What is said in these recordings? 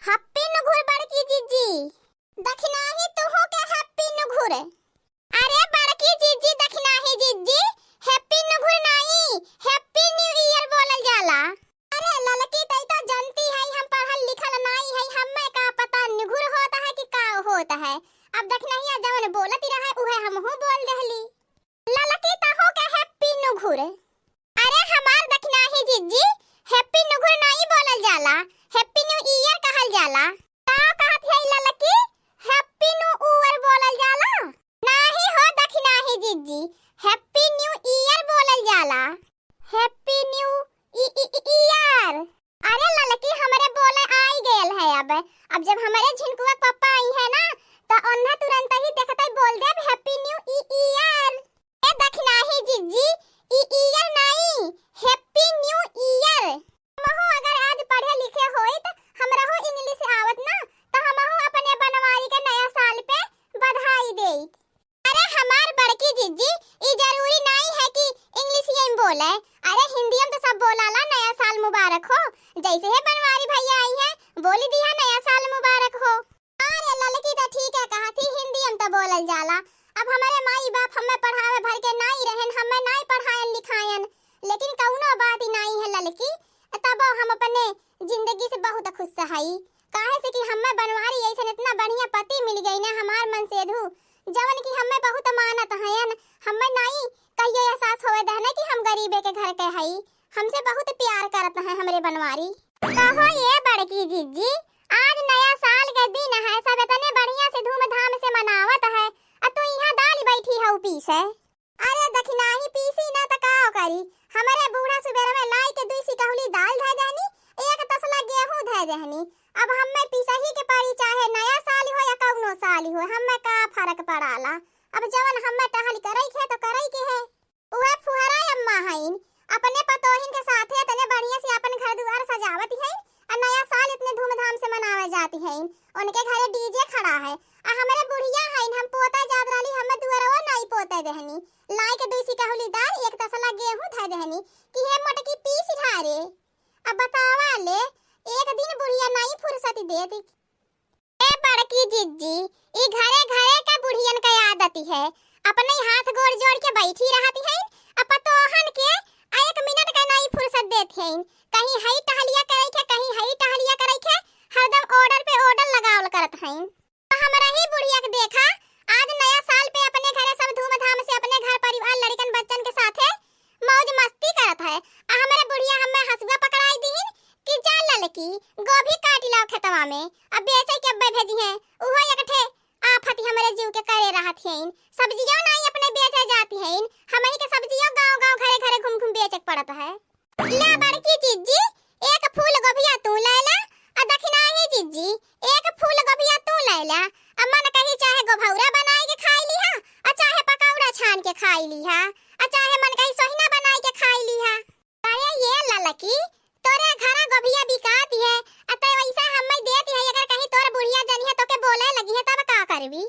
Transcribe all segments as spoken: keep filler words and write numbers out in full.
Happy नुघुर बड़की जिज्जी। दखिनाही तुहू के happy नुघुर। अरे बड़की जिज्जी, दखिनाही जिज्जी, happy नुघुर नाई, happy new year बोलल जाला। अरे ललकी, तई तो जनती है, हम पढ़ल लिखल नाई है, हम्मे का पता नुघुर होत है कि का होत है। अब दखिनहिया जवन बोलत रहे, उहे हमहू बोल देहली। ललकी, तहू के happy नुघुर। अरे हमार दखिनाही जिज्जी, happy नुघुर नाई बोलल जाला, happy new year कहल जाला। का कहत है ललकी? Happy new year बोलल जाला? नाही हो दखिनाही जिज्जी, happy new year बोलल जाला। Happy new ई, ई, ई, year। अरे ललकी, हमरे बोले आई गयल है अब। अब जब हमरे झिनकुआ के पप्पा आई है ना, त ओन्हे तुरंत ही देखते बोल देब happy new ई, year। ए दखिनाही जिज्जी, ई year नाई, happy new year। हमहू अगर आज पढ़े लिखे होइत, हमरहू English आवत ना, त हमहू अपने बनवारी के नया साल पे बधाई देइत। अरे हमार बड़की जिज्जी, ई जरूरी नाई है कि English ये में बोले। अरे हिंदी में तो सब बोलाला नया साल मुबारक हो। जैसे ही बनवारी भैया आई हैं, बोली दिया नया साल मुबारक हो। अरे ललकी तो ठीक है कहत ही, हिंदी में तो बोलल जाला। अब हमरे माई बाप हमें पढ़ावे भर के नाई रहन, हमें नाई पढ़ायन लिखायन, लेकिन कउनो बात ही नाई है ललकी, तबो हम अपने जिंदगी से बहुत खुश हई। काहे से कि हमें बनवारी ऐसन इतना बढ़िया पति मिल गई ना हमार मनसेधु, जवन कि हमें बहुत मानत हयन। हमें नाई कहियो एहसास होवे दहने कि हम गरीबे के घर के हई। हमसे बहुत प्यार करत हैं हमरे बनवारी। कहो ये बड़की जिज्जी, आज नया साल के दिन है, सब इतने बढ़िया से धूमधाम से मनावत है, आ तू यहाँ दाल बैठी हऊ पीसे। अरे दखिनाही पीसी ना त का करी, हमरे बूढ़ा सुबेर में लाई के दुई सिकहुली दाल धै देहनी, एक तसला गेहूं धै देहनी। अब हम्मे पिसही के पड़ी, चाहे नया साल हो या कउनो साल हो, हम्मे का फरक पड़ाला। अब जवन हम्मे टहल करई के है तो करई के है। उहे फुहरा अम्मा हईन, अपने पतोहिन के साथे इतने बढ़िया से अपन घर दुआर सजावत हईन, आ नया साल इतने धूमधाम से मनावे जाती हईन। उनके घरे DJ खड़ा है, आ हमरे बुढ़िया हईन, हम पोता जात रहली, हम्मे दुअरवो नाई पोते देहनी। लाई के दुई सिकहुली दाल, एक तसला गेहूं धै देहनी कि हे मोटकी पीस ढारे। अब बतावा ले, एक दिन बुढ़िया नाई फुर्सत देती। ए बड़की जिज्जी, ई घरे घरे का बुढ़ियन का आदत है, अपने हाथ गोड़ जोड़ के बैठी रहती है, आ पतोहन के एक मिनट का नाई फुर्सत देती है। कहीं हई टहलिया करे के, कहीं हई टहलिया करे के, हरदम order पे order लगावल करत हैं। तो हमरा ही बुढ़िया के देखा, आज नया साल पे अपने घरे सब धूमधाम से अपने घर परिवार लड़कन बच्चन के साथे मौज मस्ती करत है, आ हमरे बुढ़िया हमें हसुआ पकड़ाई दीन कि जा ललकी, गोभी काट लाओ खेतवा में, अब बेचे के अब्बे भेजी हैं, उहो एक ठे आफत हमरे जीव के करे रहत हैं। सब्जियों नाई अपने बेचे जाती हैं, हमही के सब्जियों गांव गांव घरे घरे घूम घूम बेचे के पड़त है। ला बड़की जिज्जी, एक फूल गोभिया तू ले ला, आ दखिनाही जिज्जी, एक फूल गोभिया तू ले ला। आ मन कही चाहे गोभौरा बनाई के खाई लिहा, आ चाहे पकौड़ा छान के खाई लिहा, आ चाहे मन कही सोहिना बनाई के खाई लिहा। अरे ये ललकी, तोरे घरा गोभिया बिकाती है, आ तै वैसे हम्मे देती है, अगर कहीं तोर बुढ़िया जनिहे तोके बोले लगी है तब का करबी?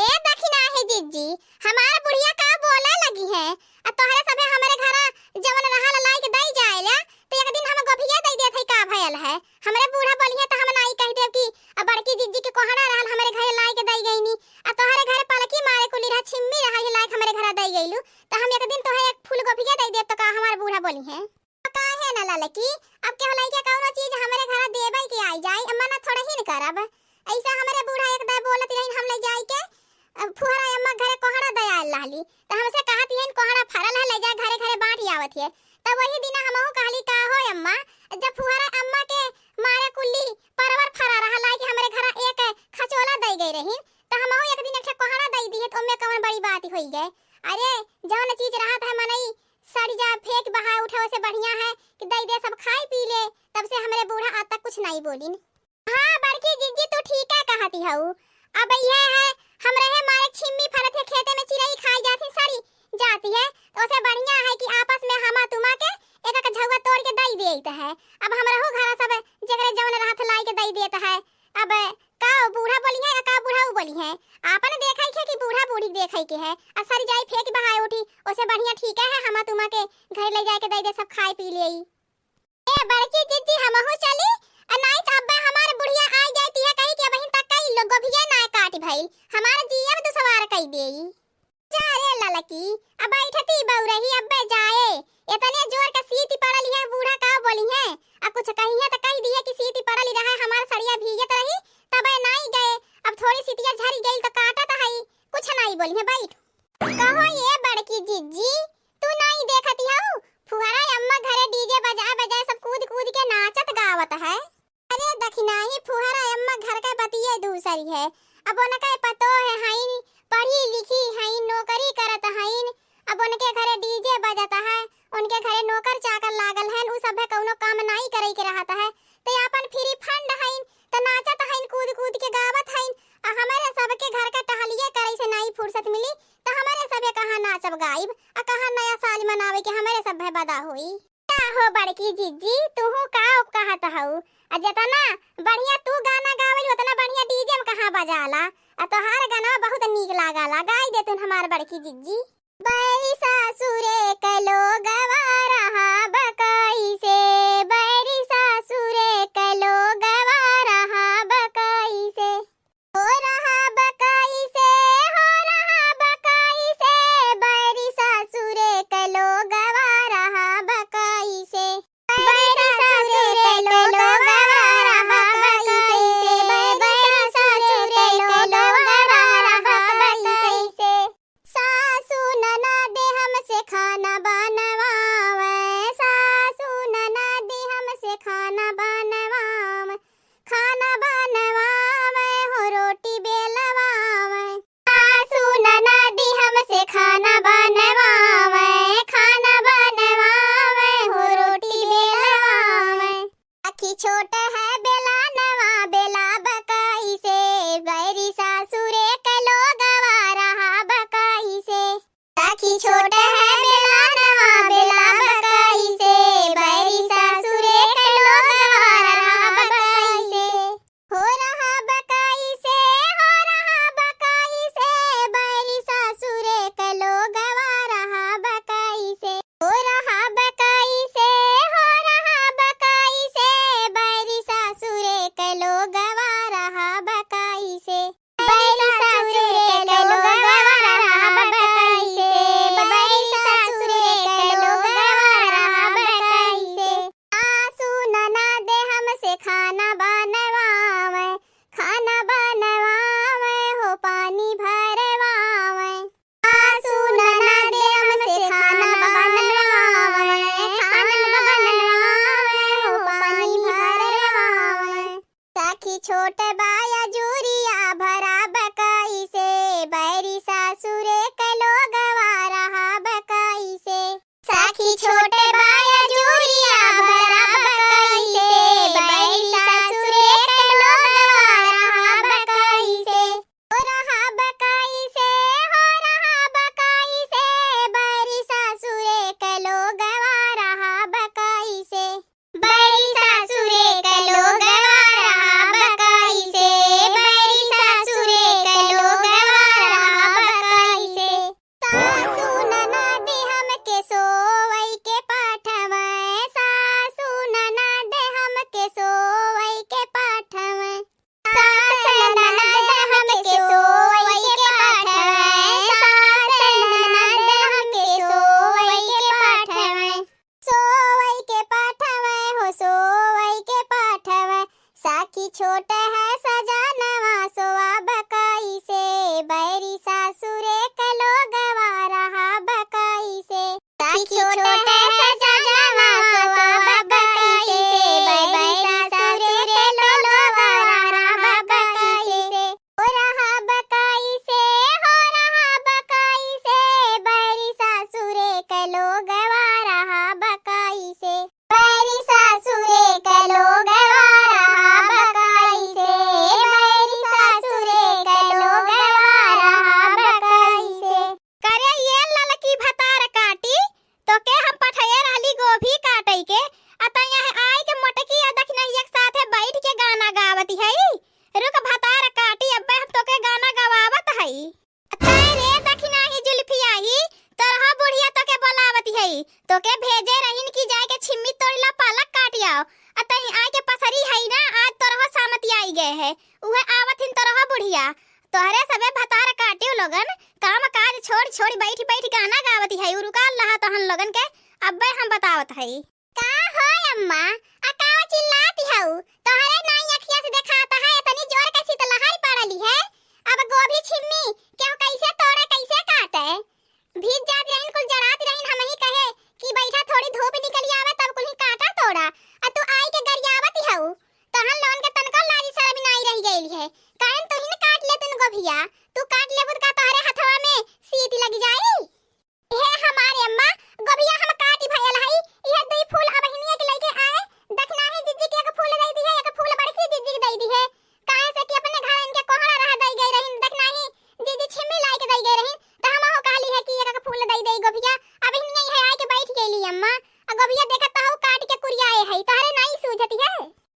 ए दखिनाही जिज्जी, हमार बुढ़िया का बोले लगी है? आ तोहरे सभे हमरे घरा जवन रहल लाई के दई जाएला, तो एक दिन हम गोभिया दई देत हई, का भयल है? हमरे बूढ़ा बोलिहे तो हम नाई कह देब कि आ बड़की जिज्जी के कोहड़ा रहल हमरे घरे लाई के दई गईनी, आ तोहरे घरे पलकी मारे कुली रहा, छिम्मी रहल ही लाई के हमरे घरा दई गईलू, तो हम एक दिन तोहे एक फूल गोभिया दई देब, तो का हमार बूढ़ा बोलिहे? काहे ना ललकी, अब केहू लइके कउनो चीज हमरे घरा देबै के आई जाई, मना थोड़ही न करब। अइसा हमरे बूढ़ा एक दाई बोलत रहिन, हम लइ जाई के, अ, फुहरा अम्मा घरे कोहड़ा दे आयल रहली, त हमसे कहत हइन, "कोहड़ा फरल है, लइ जाए घरे घरे बाँट आवत हिए।" तब वही दिना हमहू कहली, "का हो अम्मा, जब फुहरा अम्मा के मारे कुल्ली परवर फरा रहा, लाई के हमरे घरा एक खचोला दइ गइ रहिन, त हमहू एक दिन एक ठे कोहड़ा दइ दिहे, त ओमे कवन बड़ी बात होई गए। अरे, जवन चीज रहत है मनई सड़ जा, फेंक बहाए उठे, ओसे बढ़िया है कि दई दे, सब खाई पी ले।" तब से हमरे बूढ़ा आज तक कुछ नाई बोलिन। हाँ, बड़की जिज्जी, तू ठीका कहती हऊ। अब इहे है, हमरे है मारे छिम्मी फरत है, खेते में चिरई खाई जाती, सड़ी जाती है, तो ओसे बढ़िया है कि आपस में हमा तुमा के एक एक झउआ तोड़ के दई देत है। अब हमरहू घरा सब जेकरे जवन रहत लाई के दई देत है। अब का बूढ़ा बोली है, का बूढ़ा बोली है, आपन देखई के कि बूढ़ा बूढ़ी देखई के है, आ सर जाई फेंक बहाए उठी, ओसे बढ़िया ठीक है, हमा तुमा के घर ले जाए के दे दे, सब खाए पी लेई। ए बड़की जिज्जी, हमहू चली, आ नाई त अब्बे हमार बुढ़िया आई जाई हमार जियब दुसवार कइ देई। जा रे ललकी, अब बैठती बउरही अब्बे जाए। एतने जोर के सीत पड़ल है, बूढ़ा का बोलिहैं? आ कुछ कहिहैं त कहि दिहे कि सीत पड़ल रहे, हमार सड़िया भीगत रही, तबे नाई गए। अब थोड़ी सीतिया झरि गइल त काटत हई, कुछ नाई बोलिहैं, बैठ। कहो ये बड़की जिज्जी, तू नाई देखती हऊ, फुहरा अम्मा घरे DJ बजा बजा सब कूद कूद के नाचत गावत है। अरे दखिनाही फुहरा अम्मा घर के बतिये दूसरी है। अब उनके पतोह हईन, पढ़ी लिखी हईन, नौकरी करत हईन। अब उनके घरे DJ बजत है, उनके घरे नौकर चाकर लागल हन, उ सभे कउनो काम नाई करे के रहत है, त आपन free fund हईन, त नाचत हईन, कूद कूद के गावत हईन। आ हमरे सबके घर के टहलिए करे से नाई फुर्सत मिली, त हमरे सभे कहाँ नाचब गाइब, आ कहाँ नया साल मनावे के हमरे सभे बदा होई। का हो बड़की जिज्जी, तुहू का कहत हऊ? आ जेतना बढ़िया तू गाना गावेल, ओतना बढ़िया DJ में कहाँ बजाला? आ तोहार गाना बहुत नीक लागला, गाई दे तुन हमार बड़की जिज्जी। बैरी सासुरे के लोगवा रहा बकई से, बैरी सासुरे के लोगवा रहा बकई से। हो रहा बकई से, हो रहा बकई से, बैरी सासुरे के लोगवा रहा बकई से। बैरी सासुरे के लोगवा रहा बकई से, बैरी सासुरे के लोगवा रहा बकई से। सासू ननद हमसे खाना बनवावे, सासू ननद हमसे खाना बनवावे, खाना बनवावे हो रोटी बेलवावे। सासू ननद हमसे खाना बनवावे, खाना बनवावे हो रोटी बेलवावे। सखी छोट है बेलानवा बेलाब कइसे, बैरी सासुरे के लोगवा रहब कइसे। सखी छोट है बेलानवा बेलाब कइसे, बैरी सासुरे के लोगवा रहब कइसे। हो रहब कइसे, हो रहब कइसे, बैरी सासुरे के लोगवा रहब कइसे। हो रहब कइसे, हो रहब कइसे, बैरी सासुरे के लोगवा रहब कइसे। बैरी सासुरे के लोगवा रहब कइसे, बैरी सासुरे के लोगवा रहब कइसे। सासू ननद हमसे खाना बनवावे, खाना बनवावे हो पानी भरवावे। सासू ननद हमसे खाना बनवावे, खाना बनवावे हो पानी भरवावे। सखी छोट बा अजूरिया भरब कइसे, बैरी सासुरे के लोगवा रहब कइसे। सखी छोट बा अजूरिया भरब कइसे, बैरी सासुरे के लोगवा रहब कइसे। हो रहब कइसे, हो रहब कइसे, बैरी सासुरे के लोगवा रहब कइसे। बैरी सासुरे के लोगवा रहब कइसे, बैरी सासुरे के लोगवा रहब कइसे। सासू ननद हमके सोवई के पाठवे, सासू ननद हमके सोवई के पाठवे। सास ननद हमके सोवई के पाठवे, सास ननद हमके सोवई के पाठवे। सोवई के पाठवे हो, सोवई के पाठवे। सखी छोट है सजनवा सोवब कइसे, बैरी सासुरे के लोगवा रहब कइसे। सखी छोट है सजनवा सोवब कइसे, बैरी सासुरे के लोगवा रहब कइसे। हो रहब कइसे, हो रहब कइसे, बैरी सासुरे के लोगवा रहब कइसे। बैरी सासुरे के लोगवा रहब कइसे, बैरी सासुरे के लोगवा रहब कइसे। करे ये ललकी भतार काटी, तोके हम पठइए रहली गोभी काटइ के, आ तैं यहाँ आइ के मोटकी आ दखिनही एक साथे बैठ के गाना गावत हई। रुक भतार काटी, अब्बे हम तोके गाना गवावत हई। तैं रे दखिनही जुल्फिया ही, तोरहो बुढ़िया तोके बोलावत हई। तोके भेजे रहिन कि जाए के छिम्मी तोड़ि ला, पालक काटि आओ। आ तैं आइ के पसरी हई ना, आज तोरहो सामती आइ गए है। उहे आवत हिन तोरहो बुढ़िया। तोहरे सबे भतार काटिउ लोगन, काम काज छोड़ छोड़ बैठ बैठ गाना गावत है, उरुकाल रहा तोहन लोगन के, अब्बे हम बतावत है। का हो अम्मा, आ का चिल्लात हऊ? तोहरे नाई अखिया से देखात है, इतनी जोर के शीतलहर पड़ली है। अब गोभी छिम्मी केहू कैसे तोड़े, कैसे काटे? भीज जात रहिन, कुल जड़ात रहिन, हमही कहे कि बैठा थोड़ी धूप निकल आवे तब कुल्ही काटा तोड़ा, आ तू आई के गरियावत हऊ। तोहन लोगन के तनको लाज शरम नाई रह गइल है। कहन तुहिन काट ले तुन गोभिया, तू काट लेबू त का तोहरे हथवा में सीटी लग जाई? हे हमारे अम्मा, गोभिया हम काटी भयल हई, इहे दुई फूल अबहिनिये के लइके आए, दखिनाही जीजी के एक फूल दई दिहे, एक फूल बड़की जीजी के दई दिहे। काहे से कि अपने घर इनके कोहड़ा रह दई गई रहिन, दखिनाही जीजी छिम्मी लाई के दई गई रहिन, त हमहू कहली है कि एक, एक फूल दई देई गोभिया। अबहिनिये इहे आए के बैठ गईली अम्मा, आ गोभिया देखत तहु काट के कुरियाए हई, तहरे नाई सूझती है।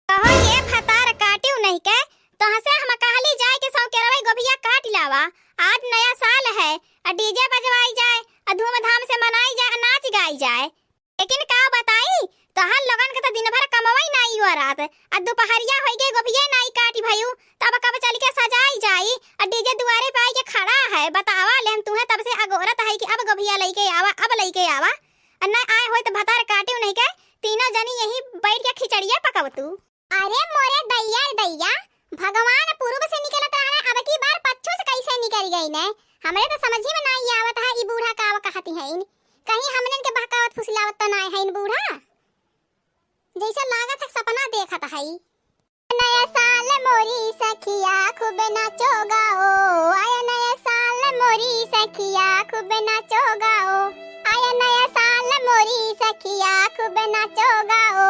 कहो ये भतार काटिउ नहीं के, तोहसे हम कहली जाए के सौ केरवई गोभिया काट लावा। आज नया साल है, आ डीजे बजवाई जाए, आ धूमधाम से मनाई जाए, आ नाच गाई जाए। लेकिन का बताई, तोहन लोगन के तो दिन भर कमवई नाई हो रात, आ दुपहरिया होई के गोभिये नाई काटी भयू, तब कब चल के सजाई जाई, आ डीजे दुआरे पे आई के खड़ा है। बतावा ले हम तुहे तब से अगोरत है कि अब गोभिया लइके आवा, अब लइके आवा। आ न आए होई त भतार काटिउ नहीं के, तीनों जनी यहीं बैठ के खिचड़िया पकवतू। अरे मोरे दैया रे दैया, भगवान पूरब से निकलत रहने, अब की बार पच्छू से कैसे निकल गई ने? हमरे तो समझी में नाई आवत है, ई बूढ़ा का कहती है इन। कहीं हमनन के बहकावत फुसलावत तो नाई है इन बूढ़ा? जैसे लागत है सपना देखत है। नया साल मोरी सखिया खूब नाचो गाओ, आया नया साल मोरी सखिया खूब नाचो गाओ, आया नया साल मोरी सखिया खूब नाचो गाओ,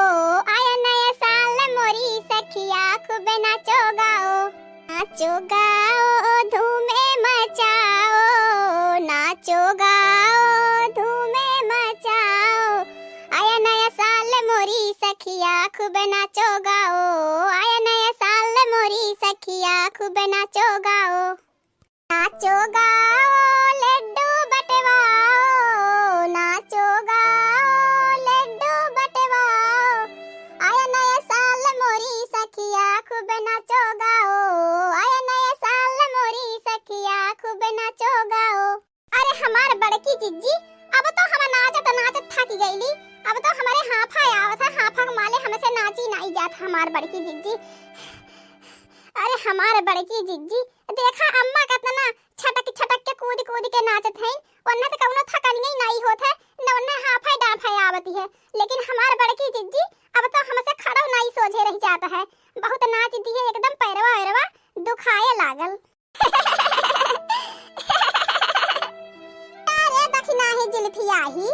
आया नया साल मोरी सखिया खूब नाचो गाओ। नाचो गाओ धूमे मचाओ, नाचो गाओ धूमे मचाओ, आया नया साल मोरी सखिया खूब नाचो गाओ, आया नया साल मोरी सखिया खूब नाचो गाओ। नाचो गाओ लड्डू बटवाओ, नाचो गाओ लड्डू बटवाओ, आया नया साल मोरी सखिया खूब नाचो गाओ, आया नया साल मोरी सखिया खूब नाचो गाओ। अरे हमार बड़की जिज्जी, अब तो हम नाचत नाचत थक गईली, अब तो हमरे हाफा आवत है, हाफा के माले हमसे नाची नाई जात हमार बड़की जिज्जी। अरे हमार बड़की जिज्जी, देखा अम्मा कतना छटक छटक के कूद कूद के नाचत हैं, उन्हें तो कौनो थकनिया ही नाई होत है, न उन्हें हाफे डाफे आवती है, लेकिन हमार बड़की जिज्जी अब तो हमसे खड़ो नाई सोझे रह जात है, बहुत नाच दिहे एकदम पैरवा वैरवा दुखाए लागल। अरे दखिनाही जुल्फिया ही,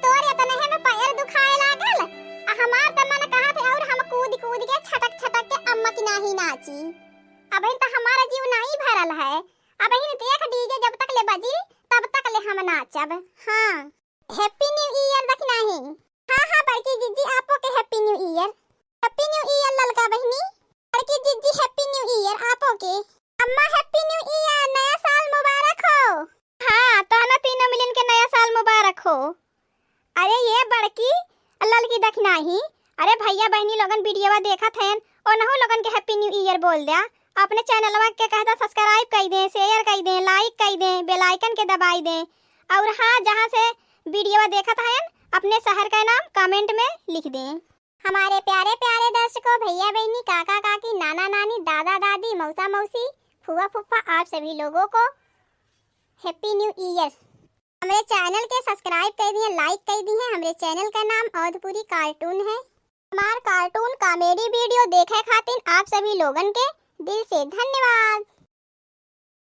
तोर एतनहे में पैर दुखाए लागल, आ हमार त मन कहत है और हम कूद कूद के छटक छटक के अम्मा की नाही नाची। अबहिन त हमारा जीव नाही भरल है, अबहिन देख डीजे जब तक ले बजी तब तक ले हम नाचब। हाँ। Happy New Year दखिनाही। हाँ, हाँ, बड़की जिज्जी, आपो के Happy New Year। Happy New Year ललका बहिनी। बड़की जिज्जी, Happy New Year आपो के। अम्मा, Happy New Year, नया साल मुबारक हो। हाँ, तोहना तीनों मिलन के नया साल मुबारक हो। अरे ये बड़की, ललकी दखिनाही, अरे भैया बहिनी लोगन वीडियोवा देखत हैं, ओनहु लोगन के Happy New Year बोल द्या। अपने चैनलवा के कहता subscribe कई दें, share कई दें, like कई दें, bell icon के दबाई दें। और हाँ, जहाँ से वीडियोवा देखत हैं, अपने शहर का नाम comment में लिख दें। हमारे प्यारे प्यारे दर्शकों, भैया बहिनी, काका काकी, नाना नानी, दादा दादी, मौसा मौसी, फुआ फुफ्फा, आप सभी लोगों को Happy New Year। हमरे चैनल के subscribe कई दिए, like कई दिए। हमरे चैनल का नाम अवधपुरी cartoon है। हमार cartoon comedy video देखे खातिर आप सभी लोगन के दिल से धन्यवाद।